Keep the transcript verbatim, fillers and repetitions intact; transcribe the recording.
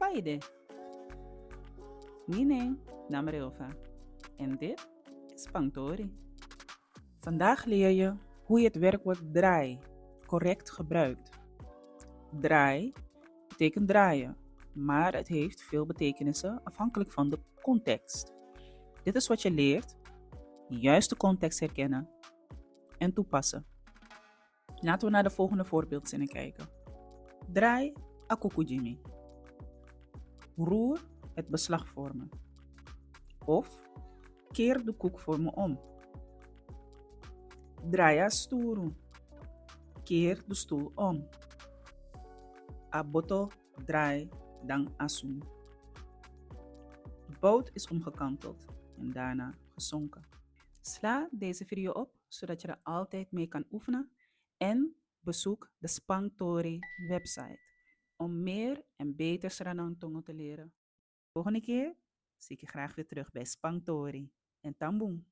Haide. Mi nen na Marilva en dit is Spangtori. Vandaag leer je hoe je het werkwoord draai correct gebruikt. Draai betekent draaien, maar het heeft veel betekenissen afhankelijk van de context. Dit is wat je leert: de juiste context herkennen en toepassen. Laten we naar de volgende voorbeeldzin kijken. Draai a kuku gi mi. Roer het beslag voor me. Of keer de koek voor me om. Draai a sturu. Keer de stoel om. A boto draai dan asun. De boot is omgekanteld en daarna gezonken. Sla deze video op, zodat je er altijd mee kan oefenen, en bezoek de Spangtori website om meer en beter Sranan tongo te leren. Volgende keer zie ik je graag weer terug bij Spangtori en Tambung.